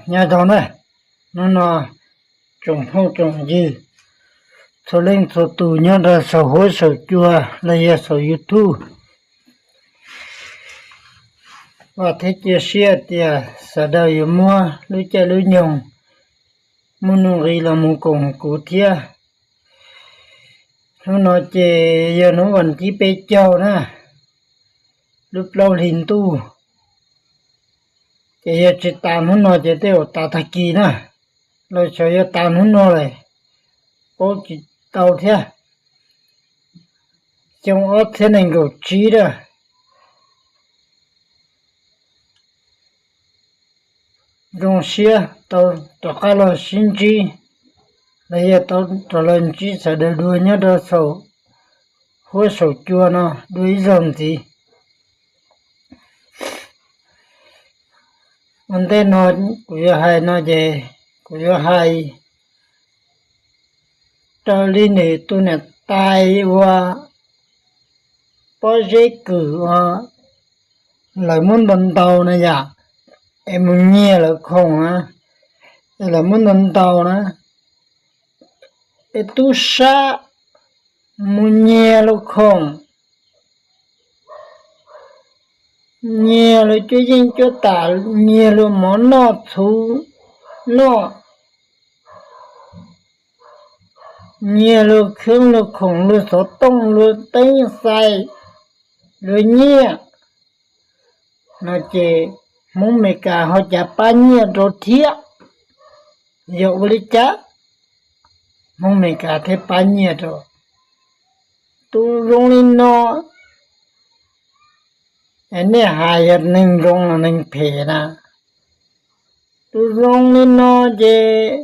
Nyob zoo na, hnub no tsoom phooj tsoom ywg txhua leej txhua tus nyob rau saum huab saum cua los yog saum YouTube, vam thiab cia siab tias sawv daws yuav muab lub caij lub nyoog muaj nuj nqis los mus koom kuv thiab. Hnub no ces yog hnub vas thib peb caug na, lub plaub hlis ntuj. Ces yog tsis tas hnub no ces tej zaum tas tag kis na, los xyov yog tas hnub no lawm, paub tsis tau thiab. Xyoo ob txhiab nees nkaum tsib na. Zoo siab tau rov qab los sib ntsib los yog tau rov los ntsib sawv daws dua nyob rau saum huab saum cua no dua ib zaug ntxiv. Ua ntej no kuv yuav hais no ces kuv yuav hais raws li nws tus niam tais ua pob zeb kws ua lawv muab ntaus ntaus na yom, es mus nyiag lawv khoom na, es lawv muab ntaus ntaus na, es tub sab mus nyiag luag khoom, nyiag luag cuab yeej cuab tam, nyiag luag mov noj txhuv noj, nyiag luag khoob luag khoom luag xov tooj luag teeb xais, luag nyiaj no ces Hmoob Meskas ho cav pab nyiaj rau thiab. Yog ua li cas Hmoob Meskas thiaj pab nyiaj rau? Tus zoo li no, nej hais yog neeg zoo los neeg phem na? Tus zoo li no ces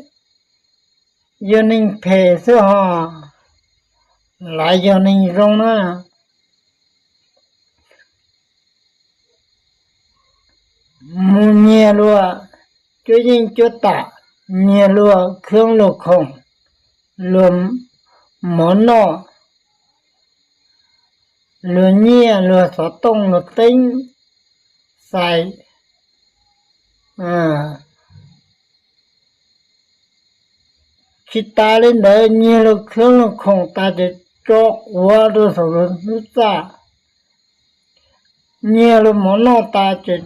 yog neeg phem xwb hos, lav yog neeg zoo na. Mus nyiag luag cuab yeej cuab tam, nyiag luag khoob luag khoom, luag mov noj, luag nyiaj luag xov tooj luag teeb xais. Tsis tas li ntawd, nyiag luag khoob luag khoom tas ces tso quav rau saum luag lub txaj, nyiag luag mov noj tas ces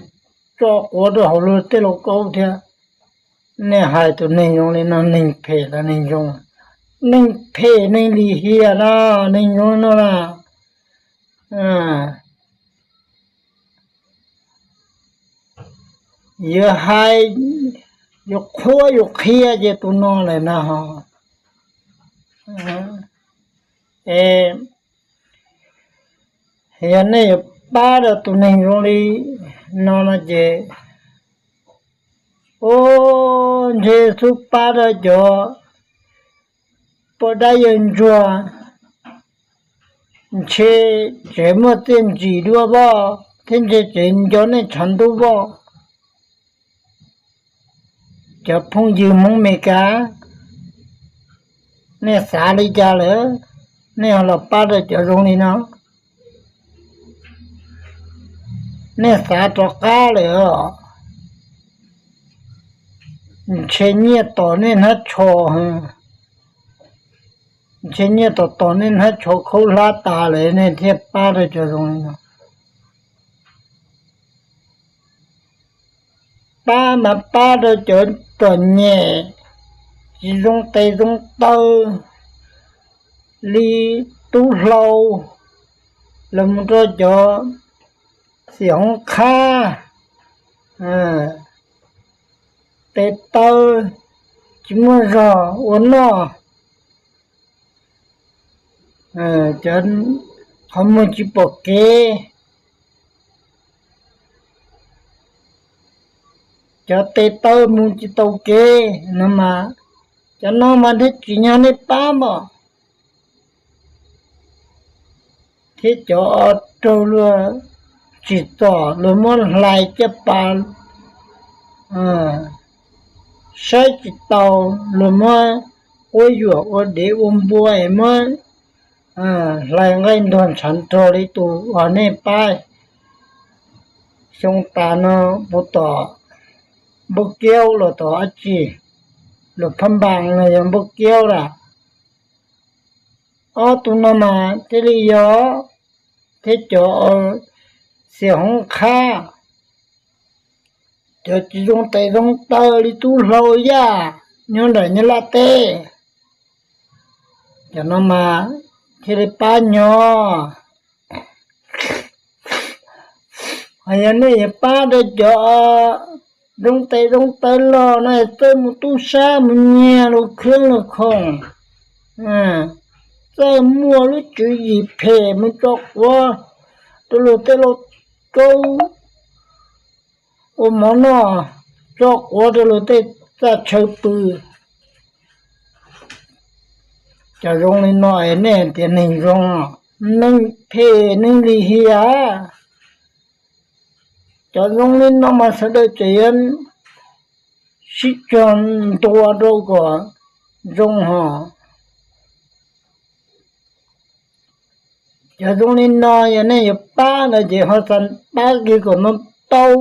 tso quav rau hauv luag tej lauj kaub thiab. Nej hais tus neeg zoo li no neeg phem los neeg zoo? Neeg phem neeg lim hiam na, neeg zoo li no na. Yuav hais, yuav qhuab yuav qhia ces tus no lawm na ho. Yog nej yuav pab rau tus neeg zoo li no no ces, ub, ntshe xub pab rau cov poj dab yawg ntsuag, ntshe tsev muaj txiaj ntsim dua voj thiab ntshe tsev nco nej tshav ntuj voj. Cov phooj ywg Hmoob Meskas, nej xav li cas lawm? Nej ho los pab rau cov zoo li no, nej xav rov qab lawm os. Ntshe nyiaj tom nej hnab tsho, ntshe nyiaj tom tom nej hnab tsho khaub hlab tas lawm nej thiaj pab rau cov zoo li no. Pab mas pab rau cov txom nyem tsis zoo tes zoo taw li tub hlau, los mus rau cov xim hoov qhab, tes taw tsis muaj zog ua noj, cov qhov muag tsis pom kev, cov tes taw mus tsis tau kev no mas, cov no mas thiaj tsim nyog nej pab mas. Thiab cov raug luag tsim txom luag muab hlais caj pas, saib tsis taus luag muab quab yuam ua dev ua npua es muab hlais nqaij ntuag ntshav nrog li tus uas nej pab xyoo tas no puv tom Npauj Kiaub los tom dab tsi, Luam Phaj Npas los yog Npauj Kiaub lawm. Ob tug no mas thiaj li yog, thiab cov Xias Hoob Qhab, cov tsis zoo tes zoo taw li tub hlau yaj nyob nram Nyab Laj teb, cov no mas thiaj li pab nyob. Hos yog nej yuav pab rau cov zoo tes zoo taw los no, txawj mus tub sab mus nyiag luag khab luag khoom, txawj muaj lub tswv yim phem mus tso quav rau luag tej lauj kaub ua mov noj, tso quav rau luag tej txaj chaw pw. Cov zoo li no es nej tias neeg zoo, neeg phem neeg lim hiam. Cov zoo li no mas sawv daws tseem yuav sib cog ntuas rau kom zoo hos. Cov zoo li no yog nej yuav pab no ces ho txav pab kiag kom no tau,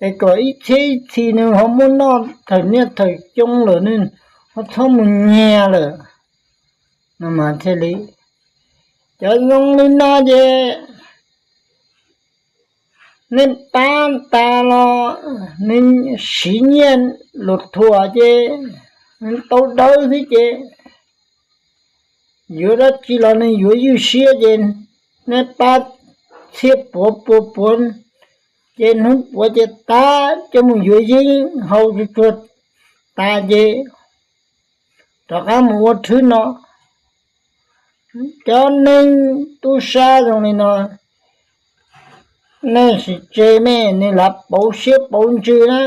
es kom ib txhiab ib txhis nws ho muaj noj thawm niaj thawm xyoo lawm, nws ho txhob mus nyiag lawm no mas thiaj li. Cov zoo li no ces nej pab tas los nws siv nyiaj luam thuam ces nws tau dawb xwb ces yuav dab tsi los nws yuav ywj siab ces nej pab txhiab puav pua puav ces hnub puav ces tas coj mus yuav yeeb haus tsuag tsuag tas ces rov qab mus ua thwb no. Cov neeg tub sab zoo li no, nej sim tseg mej, nws lam pauv siab pauv ntsws na.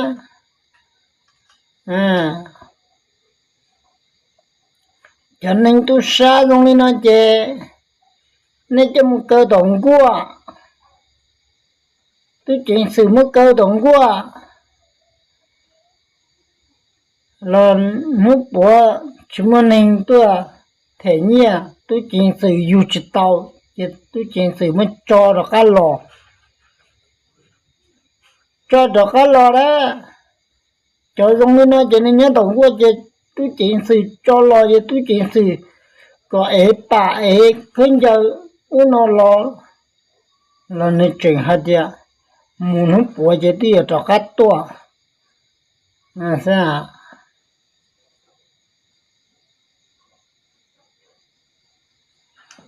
Cov neeg tub sab zoo li no ces nej coj mus kaw tom nkuaj, tub ceev xwm muab kaw tom nkuaj los hnub puav tsis muaj neeg tuaj them nyiaj, tub ceev xwm yug tsis tau ces tub ceev xwm muab tso rov qab los, tso rov qab los lawm. Cov zoo li no ces nws nyob tom nkuaj ces tub ceev xwm tso los ces tub ceev xwm kom ev pam ev khaub ncaws ub no los, los nws tseem hais tias mus hnub puav ces twb yuav rov qab tuaj xwb.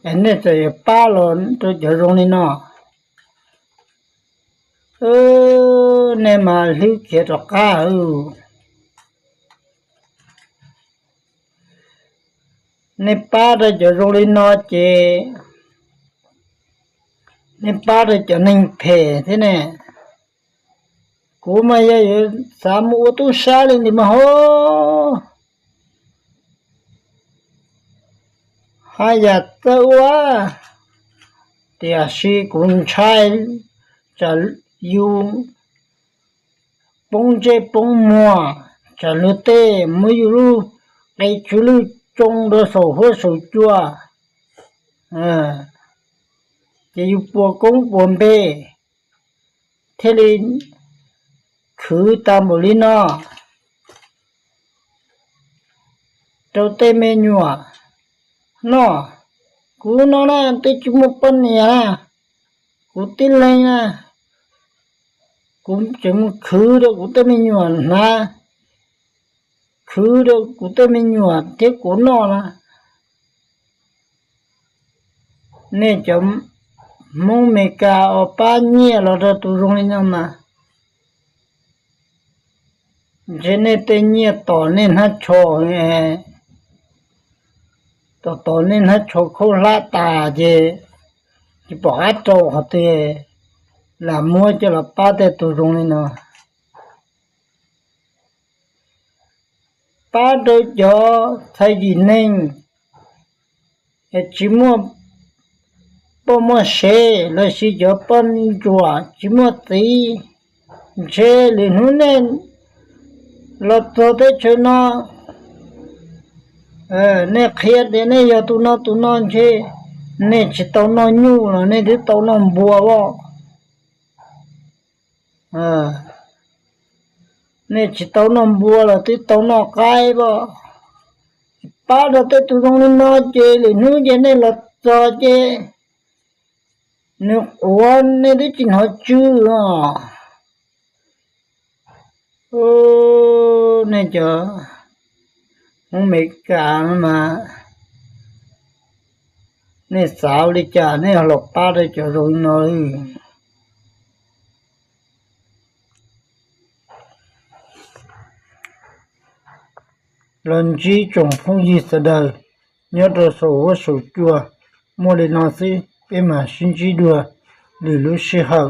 Es nej txawm yuav pab los rau cov zoo li no, nej mas hlwb khiav rov qab. Nej pab rau cov zoo li no ces nej pab rau cov neeg phem thiab ne. Kuv mas yog yuav xav mus ua tub sab li ntawd mas ho haj yam txawj ua, tiam sis kuv ntshai tsam yus poob ntsej poob muag, tsam luag tej muab yus lub qe tsw lwj tsoo rau saum huab saum cua, ces yus puas koob puas npe thiaj li khwv tas npaum li no rau tej me nyuam noj. Kuv no na twb tsis muaj poj niam na, kuv tib leeg na, kuv tseem mus khwv rau kuv tej me nyuam hnav, khwv rau kuv tej me nyuam thiab kuv noj na. Nej cov Hmoob Meskas uas pab nyiaj los rau tus zoo li no mas, ntshe nej tej nyiaj tom nej hnab tsho, tom tom nej hnab tsho khaub hlab tas ces tsis pom qab rau qhov twg, lam muab coj los pab tej tus zoo li no. Pab rau cov txhais yim neeg es tsis muaj poj muaj sev lossis cov poj ntsuam tsis muaj txiv, ntshe lwm hnub nej los txog teb chaws no, nej qhia tias nej yog tus no tus no ntshe nej tsis tau noj nyuj los nej twb tau noj npua os. Nej tsis tau noj npua los twb tau noj qaib pab. Pab rau tej tus zoo li no ces lwm hnub ces nej los txog ces nws quav nej twb tsis hnov tsw os. Nej cov Hmoob Amelikas no mas nej xav ua li cas nej los pab rau cov zoo li no li? Los ntsib tsoom phooj ywg sawv daws nyob rau saum huab saum cua, muaj li no xwb peb mam sib ntsib dua lwm lub sij hawm.